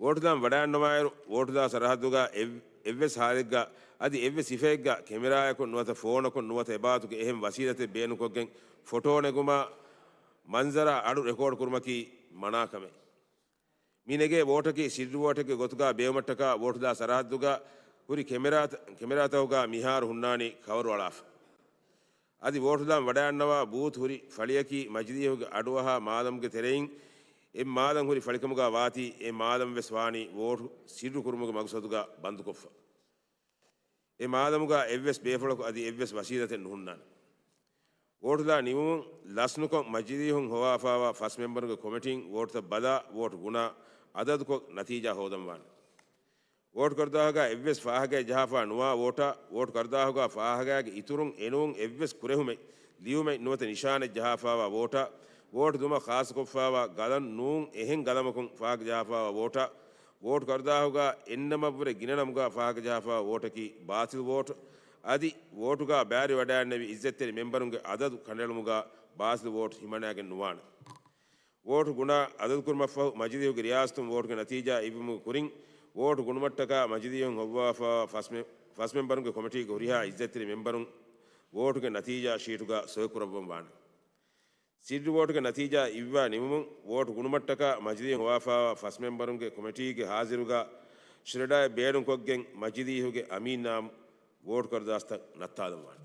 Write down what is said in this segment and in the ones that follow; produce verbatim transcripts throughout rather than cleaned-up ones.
ވޯޓުދާން ވަޑައިގަންނަވާއިރު، ވޯޓުދާ ސަރަހައްދުގަ އެއް-، އެއްވެސް ހާލެއްގަ އަދި އެއްވެސް ސިފައެއްގަ ކެމެރާއަކުން ނުވަތަ ފޯނަކުން ނުވަތަ އެބާތުގެ އެހެން ވަސީލަތެއް ބޭނުންކޮށްގެން ފޮޓޯ ނެގުމާ މަންޒަރާ އަޑު ރެކޯޑް ކުރުމަކީ މަނާ ކަމެއް. މި ނެގޭ ވޯޓަކީ ސިއްރު ވޯޓެއްގެ ގޮތުގަ ބޭއްވުމަށްޓަކާ ވޯޓުދާ ސަރަހައްދުގަ ހުރި ކެމެރާތަ-، ކެމެރާތަކުގަ މިހާރު ހުންނާނީ ކަވަރު އަޅާފަ. އަދި ވޯޓުދާން ވަޑައިގަންނަވާ ބޫތު ހުރި ފަޅިއަކީ މަޖިލީހުގެ އަޑުއަހާ މާލަމުގެ ތެރެއިން އެއް މާލަން ހުރި ފަޅިކަމުގަ ވާތީ، އެ މާލަން ވެސް ވާނީ ވޯޓު ސިއްރު ކުރުމުގެ މަގުސަދުގަ ބަންދުކޮށްފަ. އެ މާލަމުގަ އެއްވެސް ބޭފުޅަކު އަދި އެއްވެސް ވަސީލަތެއް ނުހުންނާނެ. ވޯޓުދާ ނިމުމުން ލަސްނުކޮށް، މަޖިލީހުން ހޮވާފާވާ ފަސް މެމްބަރުގެ ކޮމިޓީން ވޯޓުތައް ބަލާ، ވޯޓު ގުނާ، އަދަދުކޮށް ނަތީޖާ ހޯދަންވާނެ. ވޯޓު ކަރުދާހުގަ އެއްވެސް ފާހަގައެއް ޖަހާފާ ނުވާ ވޯޓާ، ވޯޓު ކަރުދާހުގަ ފާހަގައިގެ އިތުރުން އެނޫން އެއްވެސް ކުރެހުމެއް، ލިޔުމެއް ނުވަތަ ނިޝާނެއް ޖަހާފާވާ ވޯޓާ، ވޯޓު ދުމަށް ޚާއްޞަކޮށްފާވާ ގަލަން ނޫން އެހެން ގަލަމަކުން ފާހަގަ ޖަހާފާވާ ވޯޓާ، ވޯޓު ކަރުދާހުގަ އެއްނަމަށްވުރެ ގިނަ ނަމުގަ ފާހަގަ ޖަހާފާވާ ވޯޓަކީ ބާޠިލު ވޯޓު. އަދި ވޯޓުގަ ބައިވެރިވަޑައިގެންނެވި އިއްޒަތްތެރި މެމްބަރުންގެ އަދަދު ކަނޑައެޅުމުގަ ބާޠިލު ވޯޓު ހިމަނައިގެން ނުވާނެ. ވޯޓު ގުނާ އަދަދުކުރުމަށްފަހު، މަޖިލީހުގެ ރިޔާސަތުން ވޯޓުގެ ނަތީޖާ އިއްވުމުގެ ކުރިން، ވޯޓު ގުނުމަށްޓަކާ މަޖިލީހުން ހޮއްވާފާވާ ފަސް މެ-، ފަސް މެމްބަރުންގެ ކޮމިޓީގެ ހުރިހާ އިއްޒަތްތެރި މެމްބަރުން ވޯޓުގެ ނަތީޖާ ޝީޓުގަ ސޮއިކުރައްވަން ވާނެ. ސިއްރު ވޯޓުގެ ނަތީޖާ އިއްވާ ނިމުމުން، ވޯޓު ގުނުމަށްޓަކާ މަޖިލީހުން ހޮވާފާވާ ފަސް މެމްބަރުންގެ ކޮމިޓީގެ ހާޒިރުގަ ޝްރެޑާއެއް ބޭނުންކޮށްގެން، މަޖިލީހުގެ އަމީންނާ ވޯޓު ކަރުދާސްތައް ނައްތާލަންވާނެ.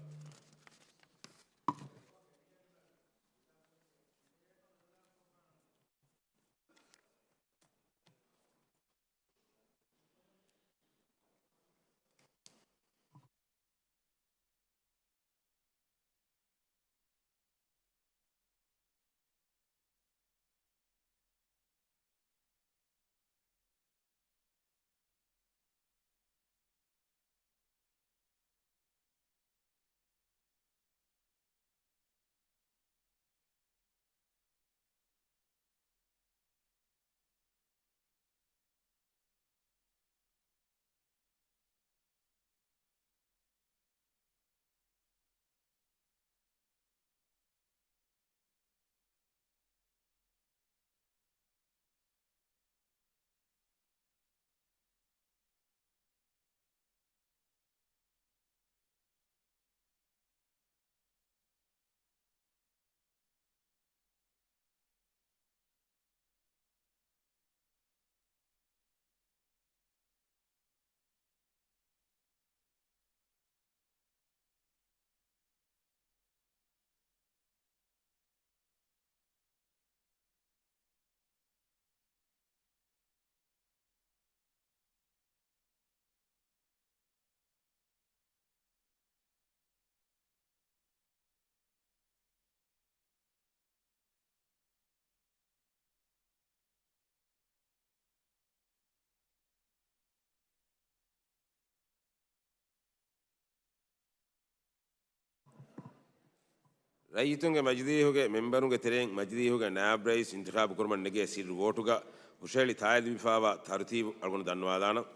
ރައްޔިތުންގެ މަޖިލީހުގެ މެމްބަރުންގެ ތެރެއިން މަޖިލީހުގެ ނާއިބް ރައީސް އިންތިޚާބު ކުރުމަށް ނެގޭ ސިއްރު ވޯޓުގަ ހުށަހެޅި ތާއީދުވެފާވާ ތަރުތީބު އަޅުގަނޑު ދަންނަވާލާނަން.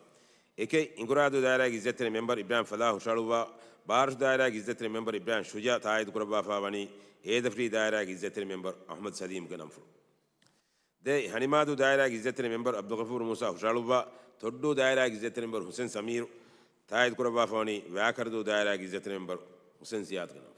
އެކެއް، އިނގުރާދޫ ދާއިރާގެ އިއްޒަތްތެރި މެމްބަރު އިބްރާހިމް ފަލާހް ހުށަހަޅުއްވާ، ބާރަށު ދާއިރާގެ އިއްޒަތްތެރި މެމްބަރު އިބްރާހިމް ޝުޖާ ތާއީދު ކުރައްވާފާ ވަނީ، އޭދަފަށީ ދާއިރާގެ އިއްޒަތްތެރި މެމްބަރު އަޙްމަދު ސަލީމްގެ ނަންފުޅު. ދެ، ހަނިމާދޫ ދާއިރާގެ އިއްޒަތްތެރި މެމްބަރު އަބްދުލްޣަފޫރު މޫސާ ހުށަހަޅުއްވާ، ތޮއްޑޫ ދާއިރާގެ އިއްޒަތްތެރި މެމްބަރު ހުސެން ސަމީރު ތާއީދު ކުރައްވާފަ ވަނީ، ވާކަރަދޫ ދާއިރާގެ އިއްޒަތްތެރި މެމްބަރު ހުސެން ޒިޔާދުގެ ނަންފުޅު.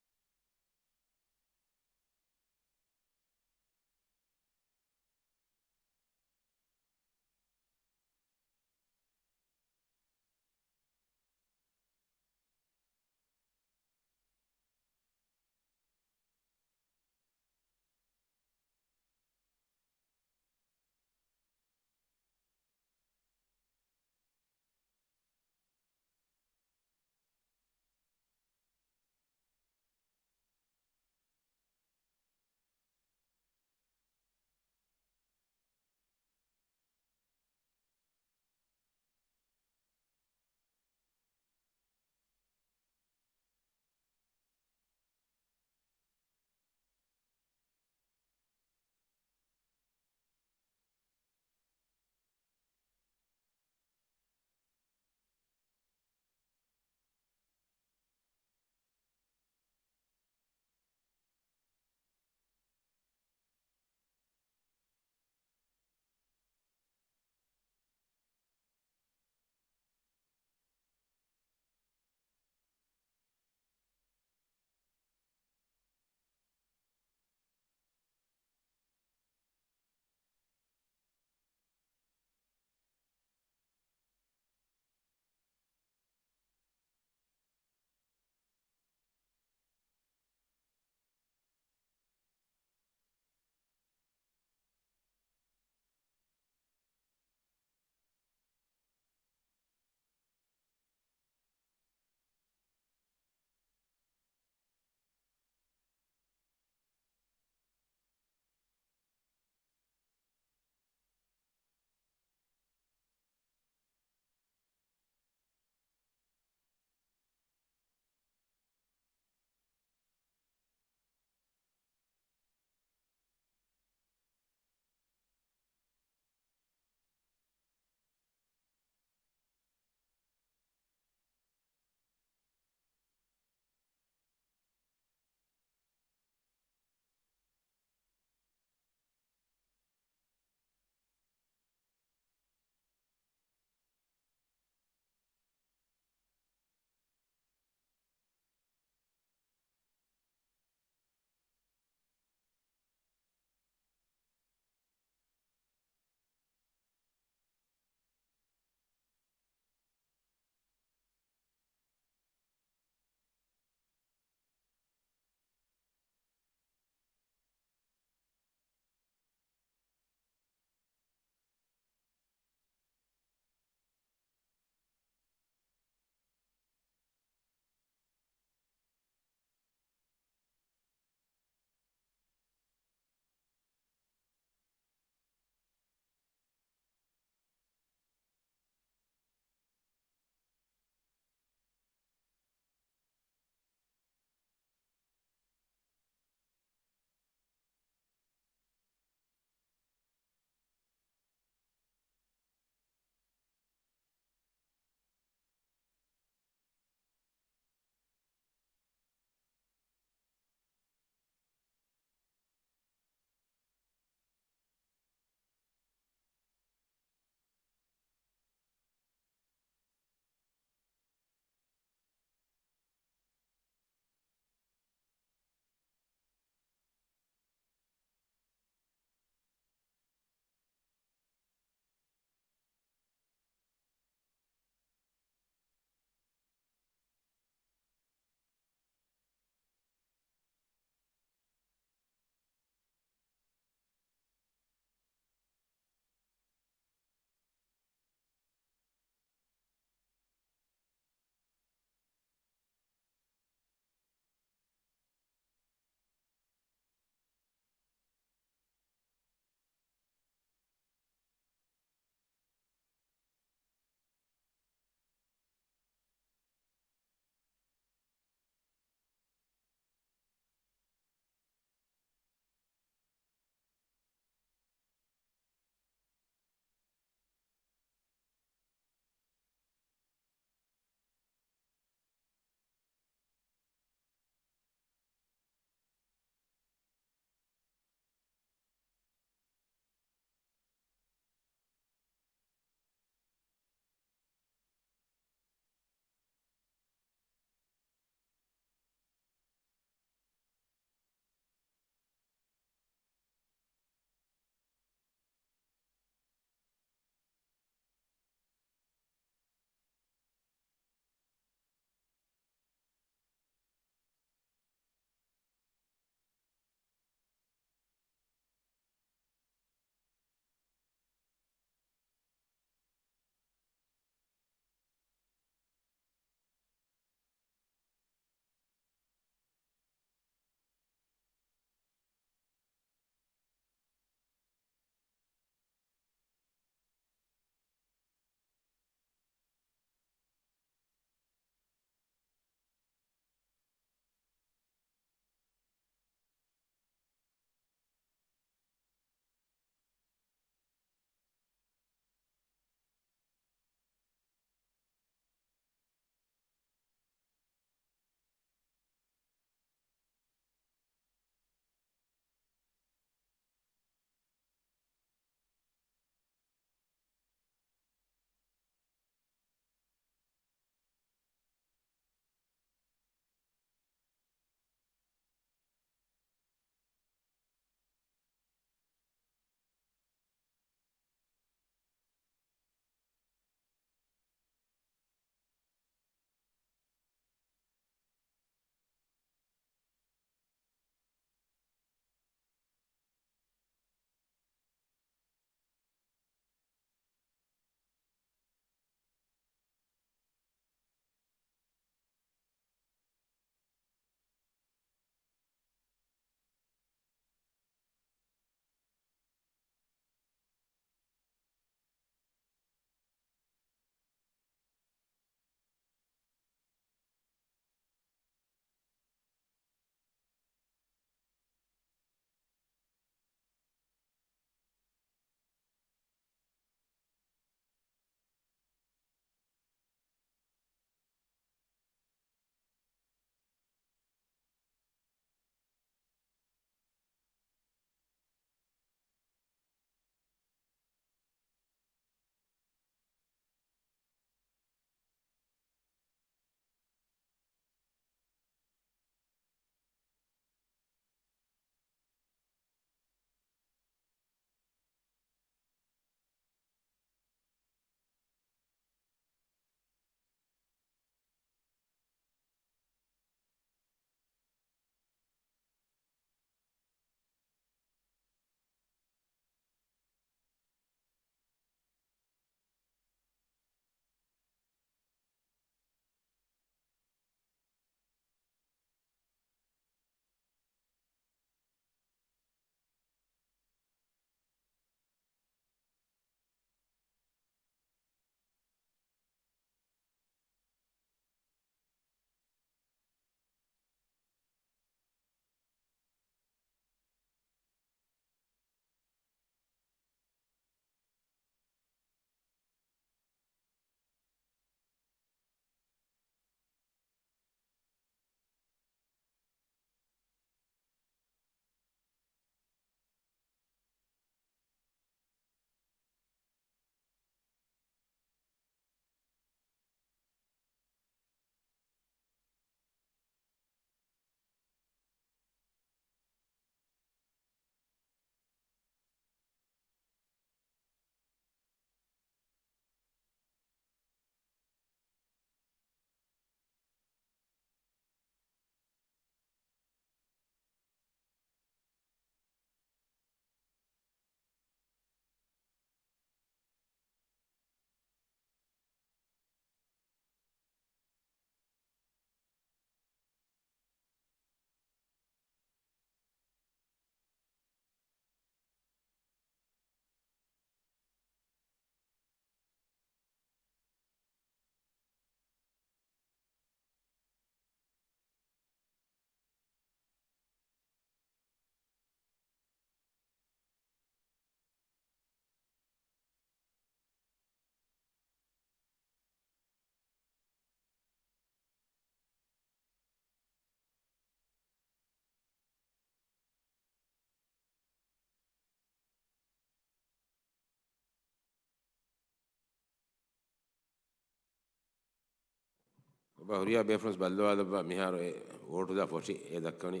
އެބަ ހުރިހާ ބޭފުޅުން ބައްލަވާލައްވާ މިހާރު އެ ވޯޓުލާ ފޮށި އެ ދައްކަނީ.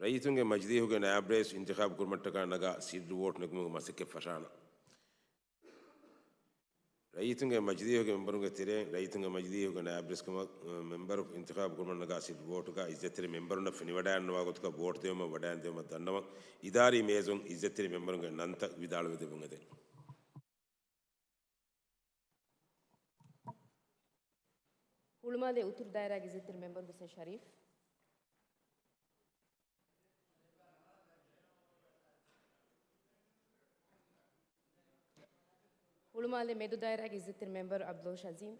ރައްޔިތުންގެ މަޖިލީހުގެ ނާއިބް ރައީސް އިންތިޚާބު ކުރުމަށްޓަކާ ނަގާ ސިއްރު ވޯޓް ނެގުމުގެ މަސައްކަތް ފަށާނަން. ރައްޔިތުންގެ މަޖިލީހުގެ މެމްބަރުންގެ ތެރެއިން ރައްޔިތުންގެ މަޖިލީހުގެ ނާއިބް ރައީސް ކަމަށް، މެމްބަރު އިންތިޚާބު ކުރުމަށް ނަގާ ސިއްރު ވޯޓުގަ އިއްޒަތްތެރި މެމްބަރުންނަށް ފެނިވަޑައިގަންނަވާ ގޮތުގަ ވޯޓު ދެވުމަށް ވަޑައިން ދެވުމަށް ދަންނަވަން. އިދާރީ މޭޒުން އިއްޒަތްތެރި މެމްބަރުންގެ ނަންތައް ވިދާޅުވެދެއްވުން އެދެން. ހުޅުމާލެ އުތުރު ދާއިރާގެ އިއްޒަތްތެރި މެމްބަރު ހުސެން ޝަރީފް. ހުޅުމާލެ މެދު ދާއިރާގެ އިއްޒަތްތެރި މެމްބަރު އަބްދުﷲ ޝަޒީމް.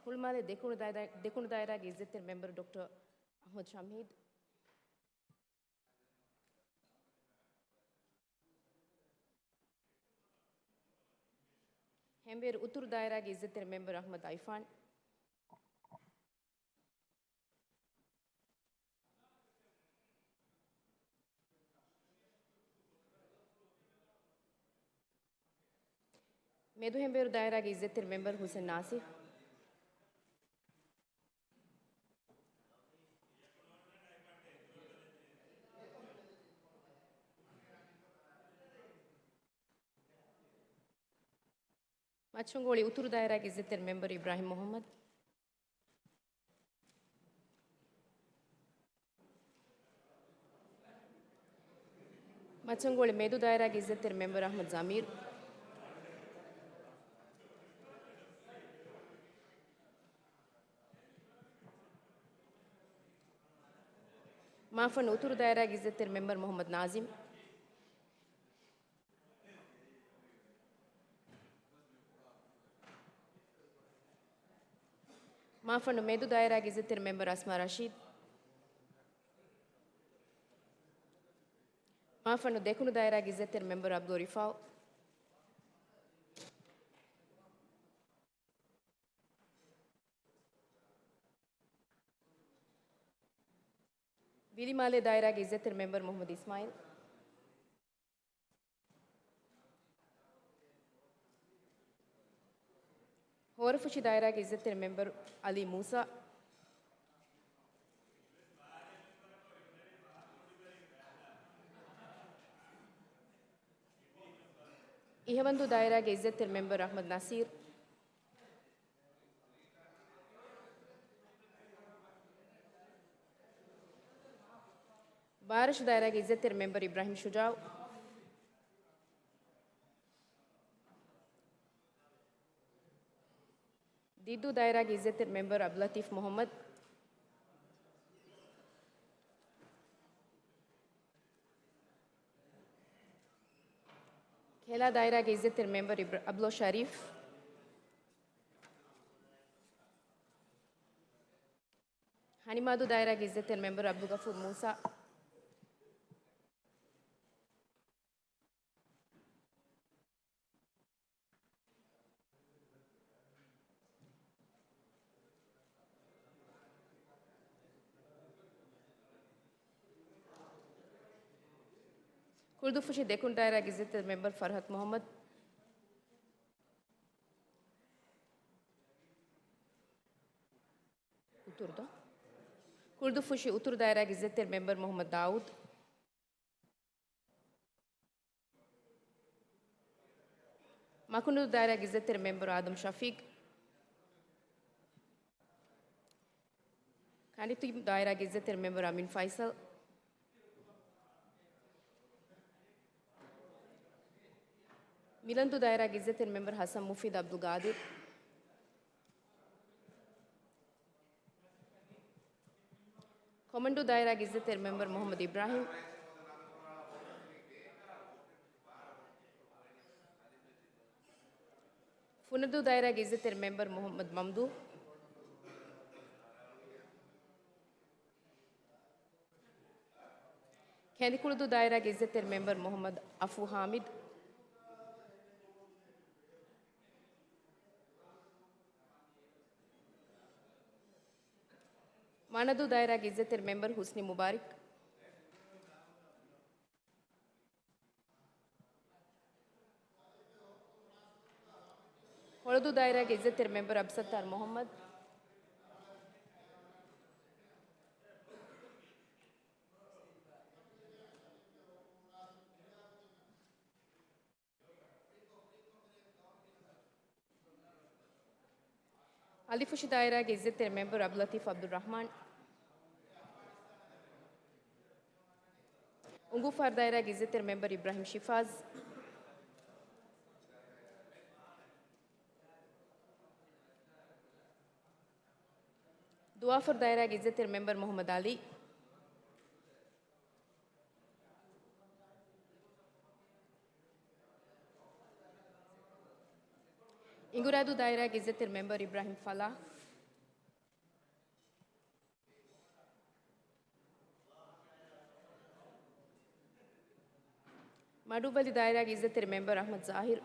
ހުޅުމާލެ ދެކުނު ދާއިރާ، ދެކުނު ދާއިރާގެ އިއްޒަތްތެރި މެމްބަރު ޑޮކްޓަރ އަޙްމަދު ޝަމްހީދު. ހެނބޭރު އުތުރު ދާއިރާގެ އިއްޒަތްތެރި މެމްބަރު އަޙްމަދު އައިފާން. މެދު ހެނބޭރު ދާއިރާގެ އިއްޒަތްތެރި މެމްބަރު ހުސެން ނާސިރު. މައްޗަންގޮޅި އުތުރު ދާއިރާގެ އިއްޒަތްތެރި މެމްބަރު އިބްރާހިމް މުޙައްމަދު. މައްޗަންގޮޅި މެދު ދާއިރާގެ އިއްޒަތްތެރި މެމްބަރު އަޙްމަދު ޒަމީރު. މާފަންނު އުތުރު ދާއިރާގެ އިއްޒަތްތެރި މެމްބަރު މުޙައްމަދު ނާޒިމް. މާފަންނު މެދު ދާއިރާގެ އިއްޒަތްތެރި މެމްބަރު އަސްމާ ރަޝީދު. މާފަންނު ދެކުނު ދާއިރާގެ އިއްޒަތްތެރި މެމްބަރު އަބްދުލް ރިފާއު. ވިލިމާލެ ދާއިރާގެ އިއްޒަތްތެރި މެމްބަރު މުޙައްމަދު އިސްމާއިލް. ހޯރަފުށި ދާއިރާގެ އިއްޒަތްތެރި މެމްބަރު އަލީ މޫސާ. އިހަވަންދޫ ދާއިރާގެ އިއްޒަތްތެރި މެމްބަރު އަޙްމަދު ނަސީރު. ބާރަށު ދާއިރާގެ އިއްޒަތްތެރި މެމްބަރު އިބްރާހިމް ޝުޖާއު. ދިއްދޫ ދާއިރާގެ އިއްޒަތްތެރި މެމްބަރު އަބްދުލް ލަތީފް މުޙައްމަދު. ކެލާ ދާއިރާގެ އިއްޒަތްތެރި މެމްބަރު އިބްރ-، އަބްދުލް ޝަރީފް. ހަނިމާދޫ ދާއިރާގެ އިއްޒަތްތެރި މެމްބަރު އަބްދުލް ޣަފޫރު މޫސާ. ކުޅުދުއްފުށި ދެކުނު ދާއިރާގެ އިއްޒަތްތެރި މެމްބަރު ފަރްހަތު މުޙައްމަދު. އުތުރު ދޯ؟ ކުޅުދުއްފުށި އުތުރު ދާއިރާގެ އިއްޒަތްތެރި މެމްބަރު މުޙައްމަދު ދާއޫދު. މަކުންނުދޫ ދާއިރާގެ އިއްޒަތްތެރި މެމްބަރު އާދަމް ޝަފީޤް. ކަނޑިތިބު ދާއިރާގެ އިއްޒަތްތެރި މެމްބަރު އަމީން ފައިސަލް. މިލަންދޫ ދާއިރާގެ އިއްޒަތްތެރި މެމްބަރު ހަސަން މުފީދު އަބްދުލް ގާދިރު. ކޮމަންޑޫ ދާއިރާގެ އިއްޒަތްތެރި މެމްބަރު މުޙައްމަދު އިބްރާހިމް. ކުނަދޫ ދާއިރާގެ އިއްޒަތްތެރި މެމްބަރު މުޙައްމަދު މަމްދޫ. ކެނދިކުޅުދޫ ދާއިރާގެ އިއްޒަތްތެރި މެމްބަރު މުޙައްމަދު އަފޫ ޙާމިދު. މަނަދޫ ދާއިރާގެ އިއްޒަތްތެރި މެމްބަރު ޙުސްނި މުބާރިކް. ހޮޅަދޫ ދާއިރާގެ އިއްޒަތްތެރި މެމްބަރު އަބްދުއްސައްތާރު މުޙައްމަދު. އަލިފުށި ދާއިރާގެ އިއްޒަތްތެރި މެމްބަރު އަބްދުލްލަތީފް އަބްދުއްރަޙްމާން. އުނގޫފާރު ދާއިރާގެ އިއްޒަތްތެރި މެމްބަރު އިބްރާހިމް ޝިފާޒް. ދުވާފަރު ދާއިރާގެ އިއްޒަތްތެރި މެމްބަރު މުޙައްމަދު ޢަލީ. އިނގުރާދޫ ދާއިރާގެ އިއްޒަތްތެރި މެމްބަރު އިބްރާހިމް ފަލާޙް. މަޑުއްވަލި ދާއިރާގެ އިއްޒަތްތެރި މެމްބަރު އަޙްމަދު ޒާހިރު.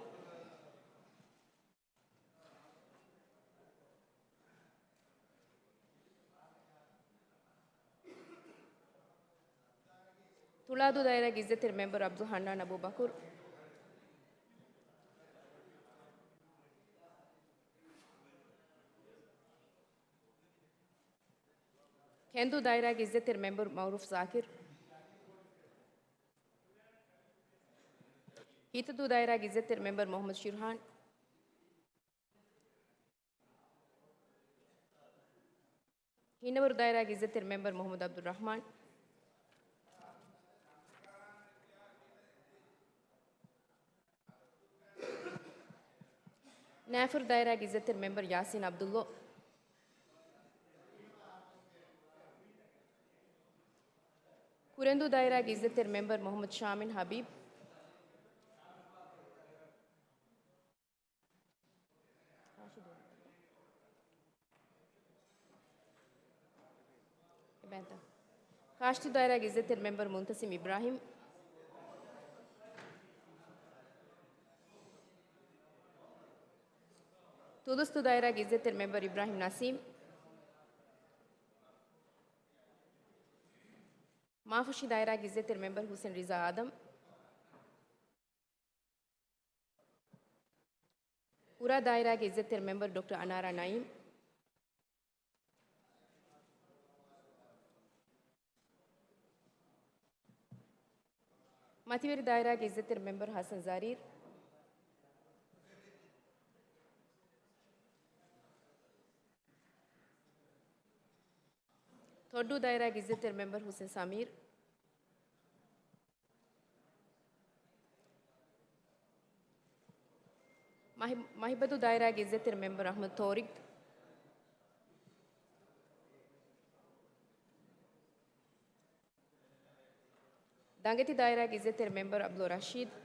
ތުޅާދޫ ދާއިރާގެ އިއްޒަތްތެރި މެމްބަރު އަބްދުލް ޙަންނާން އަބޫބަކުރު. ކެނދޫ ދާއިރާގެ އިއްޒަތްތެރި މެމްބަރު މަޢުރޫފް ޒާކިރު. ހިތަދޫ ދާއިރާގެ އިއްޒަތްތެރި މެމްބަރު މުޙައްމަދު ޝިރްހާން. ހިނަވަރު ދާއިރާގެ އިއްޒަތްތެރި މެމްބަރު މުޙައްމަދު ޢަބްދުއްރަޙްމާން. ނައިފަރު ދާއިރާގެ އިއްޒަތްތެރި މެމްބަރު ޔާސީން ޢަބްދުﷲ. ކުރެންދޫ ދާއިރާގެ އިއްޒަތްތެރި މެމްބަރު މުޙައްމަދު ޝާމިން ޙަބީބް. ކާށި ދާއިރާގެ އިއްޒަތްތެރި މެމްބަރު މުންތަސިމް އިބްރާހިމް. ތުލުސްދޫ ދާއިރާގެ އިއްޒަތްތެރި މެމްބަރު އިބްރާހިމް ނަސީމް. މާފުށި ދާއިރާގެ އިއްޒަތްތެރި މެމްބަރު ހުސެން ރިޒާ އާދަމް. އުރާ ދާއިރާގެ އިއްޒަތްތެރި މެމްބަރު ޑޮކްޓަރ އަނާރާ ނައީމް. މަތިވެރި ދާއިރާގެ އިއްޒަތްތެރި މެމްބަރު ހަސަން ޒަރީރް. ތޮއްޑޫ ދާއިރާގެ އިއްޒަތްތެރި މެމްބަރު ހުސެން ސަމީރް. މަހި-، މަހިބަދޫ ދާއިރާގެ އިއްޒަތްތެރި މެމްބަރު އަޙްމަދު ތޯރިގް. ދަނގެތި ދާއިރާގެ އިއްޒަތްތެރި މެމްބަރު ޢަބްދުﷲ ރަޝީދު.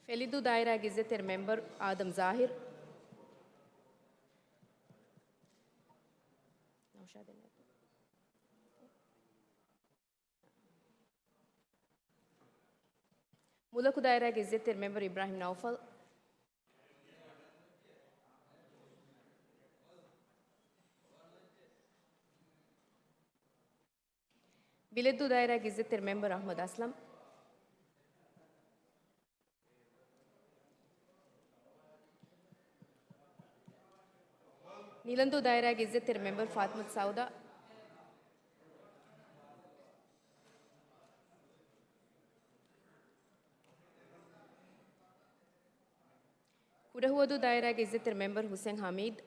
ފެލިދޫ ދާއިރާގެ އިއްޒަތްތެރި މެމްބަރު އާދަމް ޒާހިރު. މުލަކު ދާއިރާގެ އިއްޒަތްތެރި މެމްބަރު އިބްރާހިމް ނައުފަލް. ބިލެއްދޫ ދާއިރާގެ އިއްޒަތްތެރި މެމްބަރު އަޙްމަދު އަސްލަމް. ނިލަންދޫ ދާއިރާގެ އިއްޒަތްތެރި މެމްބަރު ފާތިމަތު ސައުދާ. ކުޑަހުވަދޫ ދާއިރާގެ އިއްޒަތްތެރި މެމްބަރު ހުސެން ހަމީދު.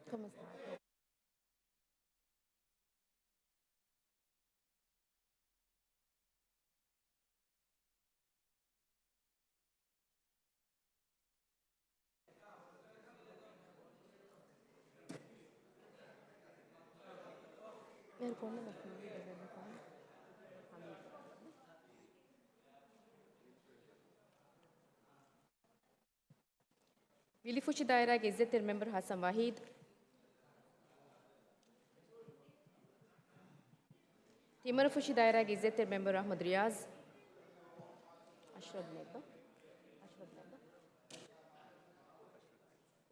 ކަމަށް ސާފު. އޭރު ކޮންމެ ދަށުން ވިލިފުށި ދާއިރާގެ އިއްޒަތްތެރި މެމްބަރު ހަސަން ވަހީދު. ތިންވަނަ ފުށި ދާއިރާގެ އިއްޒަތްތެރި މެމްބަރު އަޙްމަދު ރިޔާޒް. އަޝްރަފް ނެތްބަ؟ އަޝްރަފް ނެތްބަ؟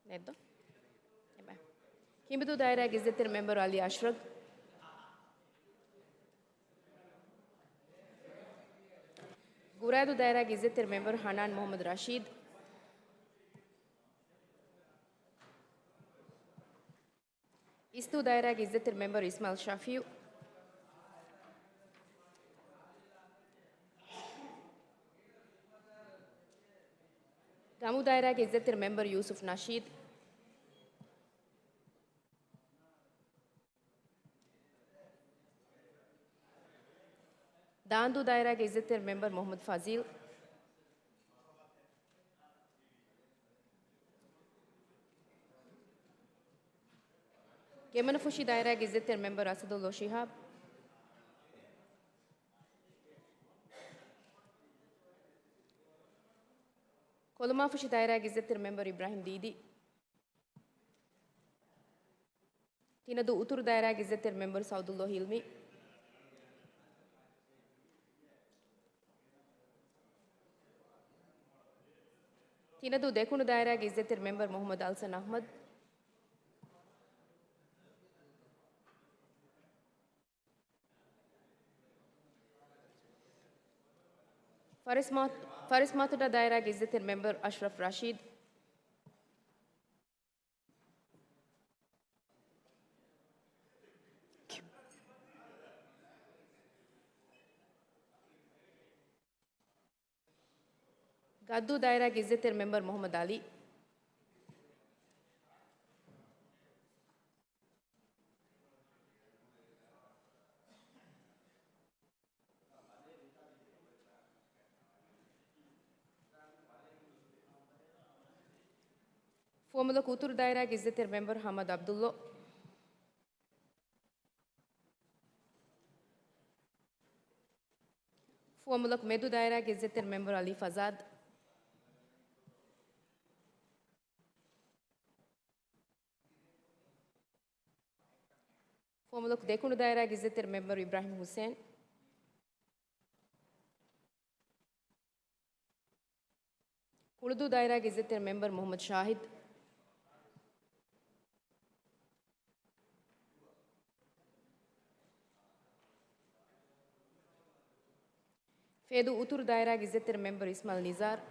ނެތްދޯ؟ އެބަ. ކިނބިދޫ ދާއިރާގެ އިއްޒަތްތެރި މެމްބަރު އަލީ އަޝްރަފް. ގުރައިދޫ ދާއިރާގެ އިއްޒަތްތެރި މެމްބަރު ހަނާން މުޙައްމަދު ރަޝީދު. އިސްދޫ ދާއިރާގެ އިއްޒަތްތެރި މެމްބަރު އިސްމާއިލް ޝަފީޢު. ގަމޫ ދާއިރާގެ އިއްޒަތްތެރި މެމްބަރު ޔޫސުފް ނަޝީދު. ދާންދޫ ދާއިރާގެ އިއްޒަތްތެރި މެމްބަރު މުޙައްމަދު ފަޒީލް. ގެންމެނަފުށި ދާއިރާގެ އިއްޒަތްތެރި މެމްބަރު އަސަދުﷲ ޝިހާބް. ކޮލުމާފުށި ދާއިރާގެ އިއްޒަތްތެރި މެމްބަރު އިބްރާހިމް ދީދީ. ތިނަދޫ އުތުރު ދާއިރާގެ އިއްޒަތްތެރި މެމްބަރު ސައުދުﷲ ހިލްމީ. ތިނަދޫ ދެކުނު ދާއިރާގެ އިއްޒަތްތެރި މެމްބަރު މުޙައްމަދު އަލްސަން އަޙްމަދު. ފަރެސްމާ-، ފަރެސްމާތޮޑާ ދާއިރާގެ އިއްޒަތްތެރި މެމްބަރު އަޝްރަފް ރަޝީދު. ގައްދޫ ދާއިރާގެ އިއްޒަތްތެރި މެމްބަރު މުޙައްމަދު އަލީ. ފުވައްމުލަކު އުތުރު ދާއިރާގެ އިއްޒަތްތެރި މެމްބަރު ހަމަދު ޢަބްދުﷲ. ފުވައްމުލަކު މެދު ދާއިރާގެ އިއްޒަތްތެރި މެމްބަރު އަލީ ފަޒާދު. ފުވައްމުލަކު ދެކުނު ދާއިރާގެ އިއްޒަތްތެރި މެމްބަރު އިބްރާހިމް ހުސެން. ކުޅުދޫ ދާއިރާގެ އިއްޒަތްތެރި މެމްބަރު މުޙައްމަދު ޝާހިދު. ފޭދޫ އުތުރު ދާއިރާގެ އިއްޒަތްތެރި މެމްބަރު އިސްމާއިލް ނިޒާރު.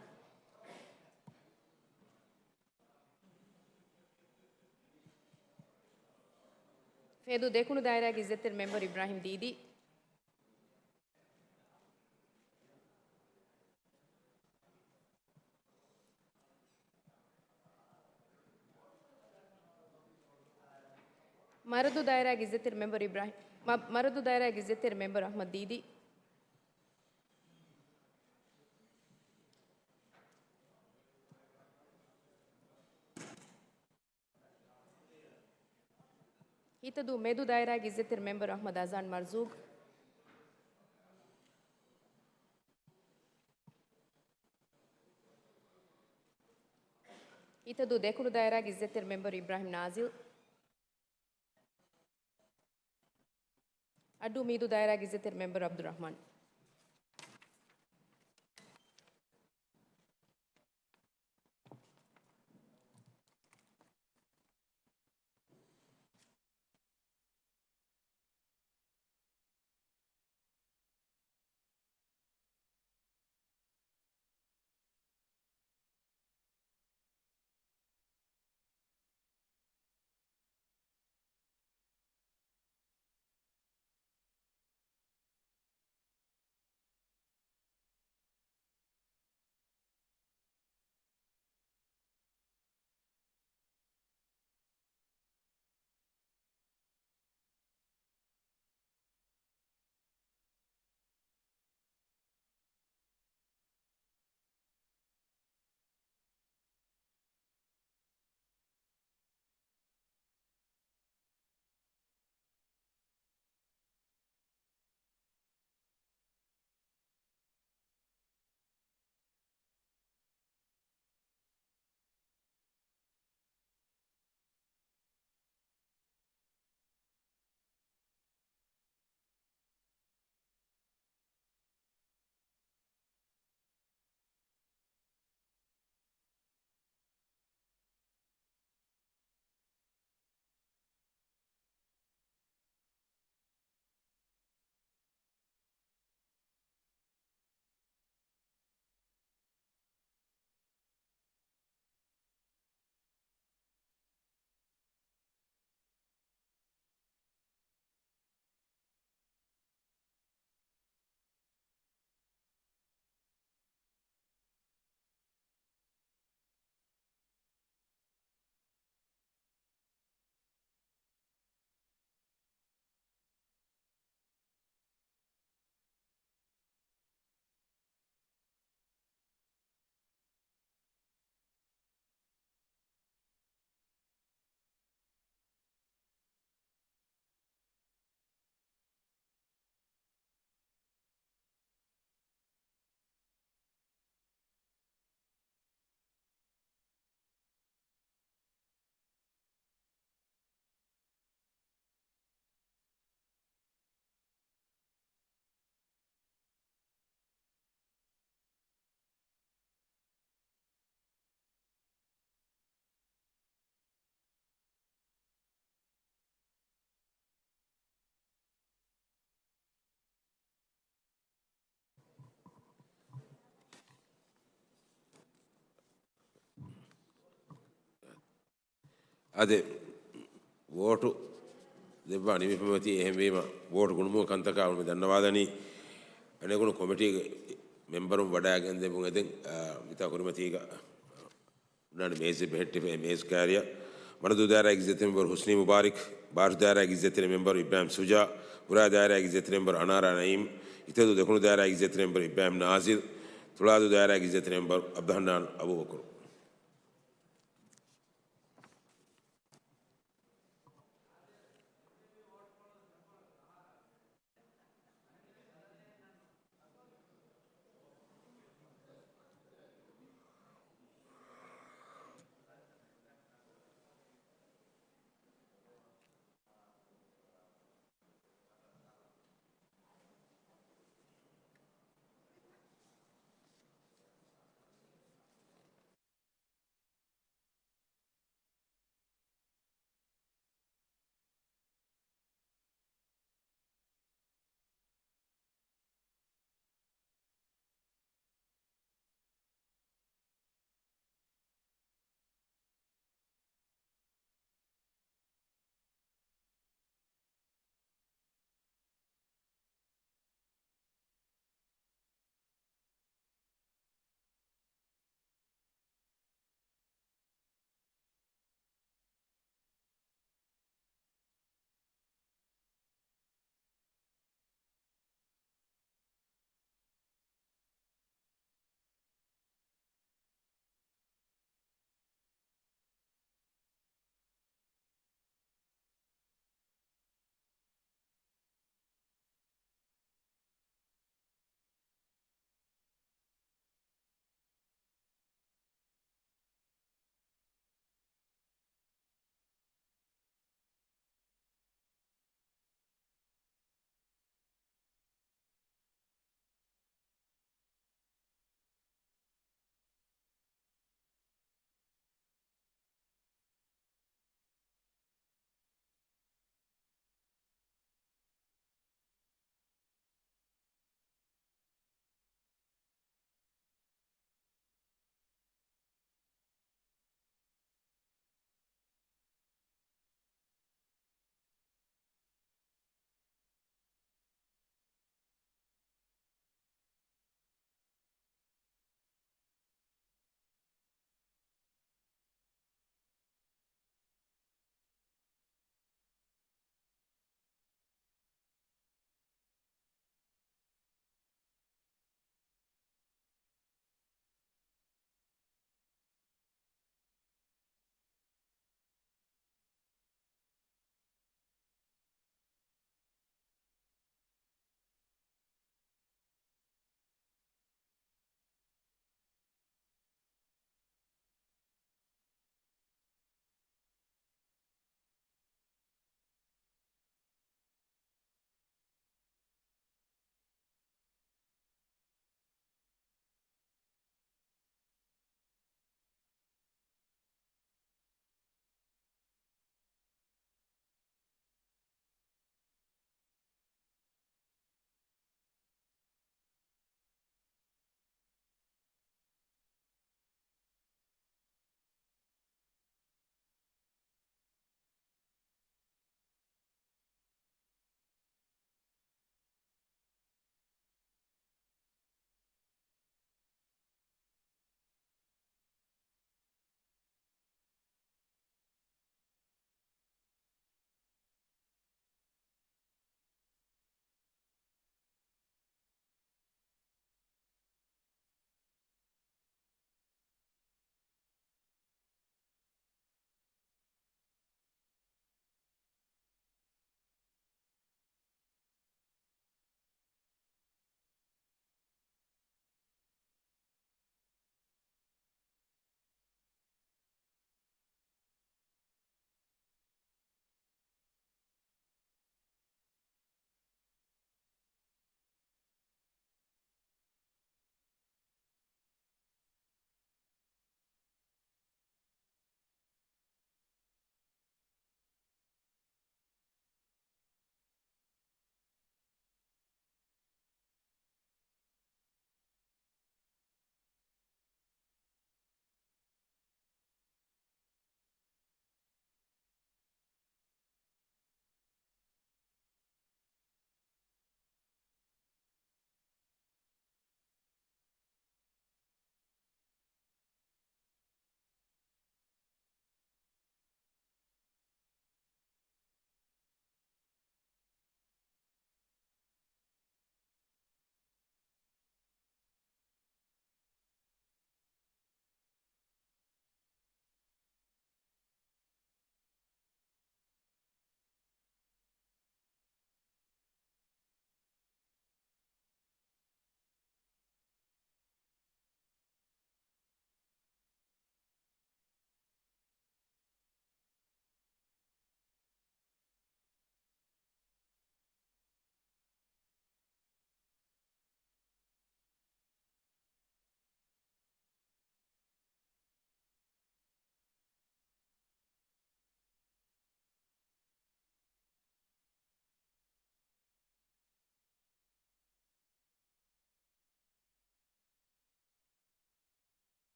ފޭދޫ ދެކުނު ދާއިރާގެ އިއްޒަތްތެރި މެމްބަރު އިބްރާހިމް ދީދީ. މަރަދޫ ދާއިރާގެ އިއްޒަތްތެރި މެމްބަރު އިބްރާހިމް، މަ-، މަރަދޫ ދާއިރާގެ އިއްޒަތްތެރި މެމްބަރު އަޙްމަދު ދީދީ. ހިތަދޫ މެދު ދާއިރާގެ އިއްޒަތްތެރި މެމްބަރު އަޙްމަދު އަޒާން މަރްޒޫގް. ހިތަދޫ ދެކުނު ދާއިރާގެ އިއްޒަތްތެރި މެމްބަރު އިބްރާހިމް ނާޒިލް. އައްޑޫ މީދޫ ދާއިރާގެ އިއްޒަތްތެރި މެމްބަރު ޢަބްދުއްރަޙްމާން. އާދެ، ވޯޓު ދެއްވާ ނިމިފަ މިއޮތީ. އެހެންވީމަ، ވޯޓު ގުނުމުގެ ކަންތަކާ އަޅުގަނޑު ދަންނަވާލަނީ. އެނެގުނު ކޮމިޓީގެ މެމްބަރުން ވަޑައިގެން ދެމުން އެދެން، އާ، މިތާ ކުރިމަތީގަ ހުންނާނެ މޭޒެއް ބެހެއްޓިފައި މޭޒު ކާރިޔަށް. މަނަދޫ ދާއިރާގެ އިއްޒަތްތެރި މެމްބަރު ހުސްނީ މުބާރިކް، ބާރު ދާއިރާގެ އިއްޒަތްތެރި މެމްބަރު އިބްރާހިމް ޝުޖާ، ބުރާ ދާއިރާގެ އިއްޒަތްތެރި މެމްބަރު އަނާރާ ނައީމް، އިތުރު ދެކުނު ދާއިރާގެ އިއްޒަތްތެރި މެމްބަރު އިބްރާހިމް ނާޒިރް، ތުޅާދޫ ދާއިރާގެ އިއްޒަތްތެރި މެމްބަރު އަބްދުހަންނާން އަބޫބަކުރު.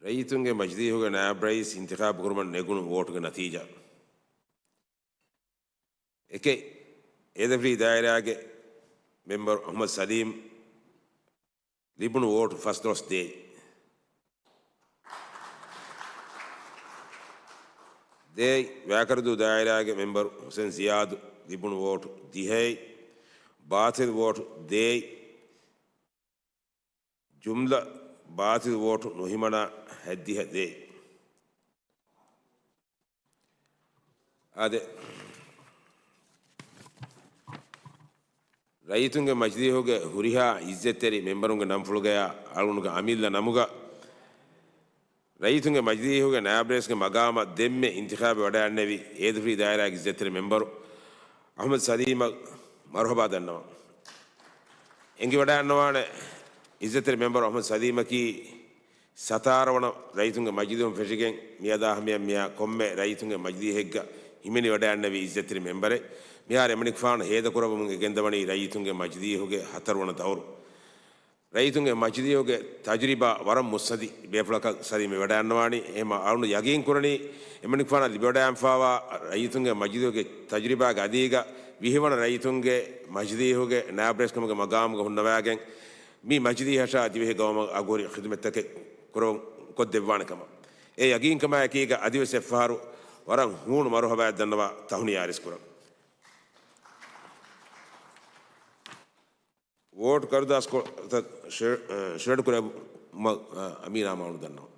ރައްޔިތުންގެ މަޖިލީހުގެ ނާއިބު ރައީސް އިންތިޚާބު ކުރުމަށް ނެގުނު ވޯޓުގެ ނަތީޖާ. އެކެއް، އޭދަފިރީ ދާއިރާގެ މެމްބަރު އަޙްމަދު ސަލީމް، ލިބުނު ވޯޓު ފަންސާސް ދޭއް. ދޭއް، ވައިކަރަދޫ ދާއިރާގެ މެމްބަރު ހުސެން ޒިޔާދު، ލިބުނު ވޯޓު ދިހައެއް. ބާޠިލް ވޯޓު ދޭއް. ޖުމްލަ ބާޠިލް ވޯޓު ނުހިމަނާ ހަތްދިހަ ދޭއް. އާދެ، ރައްޔިތުންގެ މަޖިލީހުގެ ހުރިހާ އިއްޒަތްތެރި މެމްބަރުންގެ ނަންފުޅުގަޔާ އަޅުގަނޑުގެ އަމިއްލަ ނަމުގަ ރައްޔިތުންގެ މަޖިލީހުގެ ނާއިބު ރައީސްގެ މަގާމަށް ދެންމެ އިންތިޚާބެއް ވަޑައިގެންނެވި އޭދަފިރީ ދާއިރާގެ އިއްޒަތްތެރި މެމްބަރު އަޙްމަދު ސަލީމަށް މަރުޙަބާ ދަންނަވަން. އެނގިވަޑައިގަންނަވާނެ އިއްޒަތްތެރި މެމްބަރު އަޙްމަދު ސަލީމަކީ ސަތާރަ ވަނަ ރައްޔިތުންގެ މަޖިލީހުން ފެށިގެން މިއަދާ ހަމަޔަށް މިއާ ކޮންމެ ރައްޔިތުންގެ މަޖިލީހެއްގަ ހިމެނިވަޑައިގެންނެވި އިއްޒަތްތެރި މެމްބަރެއް. މިހާރު އެމަނިކުފާނު ހޭދަކުރައްވަމުން އެ ގެންދަވަނީ ރައްޔިތުންގެ މަޖިލީހުގެ ހަތަރުވަނަ ދައުރު. ރައްޔިތުންގެ މަޖިލީހުގެ ތަޖުރިބާ ވަރަށް މުއްސަނދި ބޭފުޅަކަށް ސަލީމް ވެވަޑައިގަންނަވާނީ. އެހެންވީމަ އަޅުގަނޑު ޔަގީން ކުރަނީ އެމަނިކުފާނަށް ލިބިވަޑައިގެންފާވާ ރައްޔިތުންގެ މަޖިލީހުގެ ތަޖުރިބާގެ އަލީގަ ވިހިވަނަ ރައްޔިތުންގެ މަޖިލީހުގެ ނާއިބު ރައީސްކަމުގެ މަގާމުގަ ހުންނަވައިގެން މި މަޖިލީހަށާ ދިވެހި ގައުމަށް އަގުހުރި ޚިދުމަތްތަކެއް ކުރަ-، ކޮށްދެއްވާނެ ކަމަށް. އެ ޔަގީންކަމާއެކީގަ އަދިވެސް އެއްފަހަރު ވަރަށް ހޫނު މަރުޙަބާއެއް ދަންނަވާ ތަހުނިޔާ އަރިސްކުރަން. ވޯޓް ކަރުދާސްކޮށް ޝެ-، ޝެޑް ކުރެއްވުމަށް އަމީނާ މާނު ދަންނަވަން.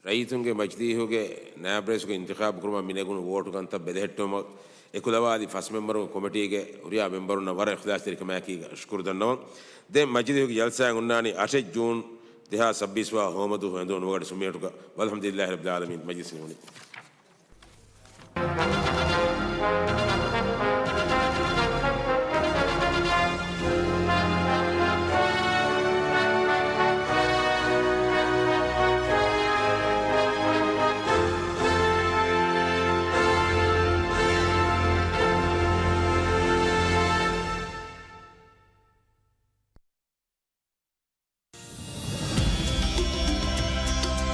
ރައްޔިތުންގެ މަޖިލީހުގެ ނާއިބު ރައީސްގެ އިންތިޚާބު ކުރުމަށް މިނެގުނު ވޯޓު ކަންތައް ބެލެހެއްޓުމަށް އެކުލަވާލި ފަސް މެމްބަރު ކޮމިޓީގެ ހުރިހާ މެމްބަރުންނަށް ވަރަށް އިޚްލާޞްތެރިކަމާއެކީގަ ޝުކުރު ދަންނަވަން. ދެން މަޖިލީހުގެ ޖަލްސާއެއް ހުންނާނީ އަށެއް ޖޫން ދެހާސް ސައްބީސް ވާ ހޯމަދުވަހު އެނދުނު ނުވަގަޑި ސުންމިނެޓުގަ. ވަލްޙަމްދުލިއްލާހި ރައްބިލް ޢާލަމީން. މަޖިލިސް ނިމުނީ.